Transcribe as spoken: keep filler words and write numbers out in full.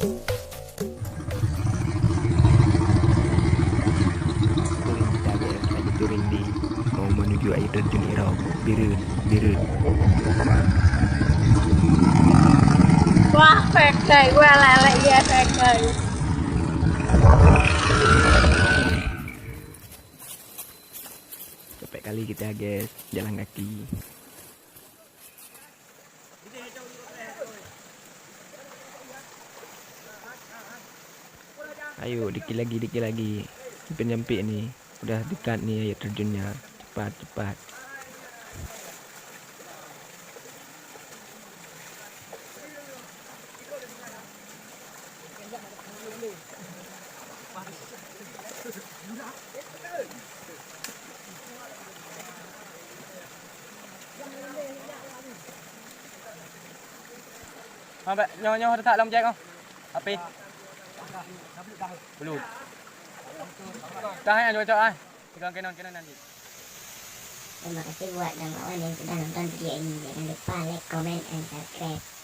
Touring kita, guys, lagi touring ni. Mau menuju air terjun Irau. Bireuen, bireuen. Wah, pék dai, wah, lalek, ya, pék dai. Capek kali kita, guys, jalan kaki. Ayo, dikit lagi, dikit lagi. Jampik-jampik ni. Udah dekat ni air terjunnya. Cepat, cepat. Ha, bèk, nyoe, nyoe, tak lam jek, oh. Api. Belum. Dah, ya, cocok, ah. Pegang kenon, kenon nanti. Terima kasih buat kawan-kawan yang sudah nonton video ini. Jangan lupa like, comment, and subscribe.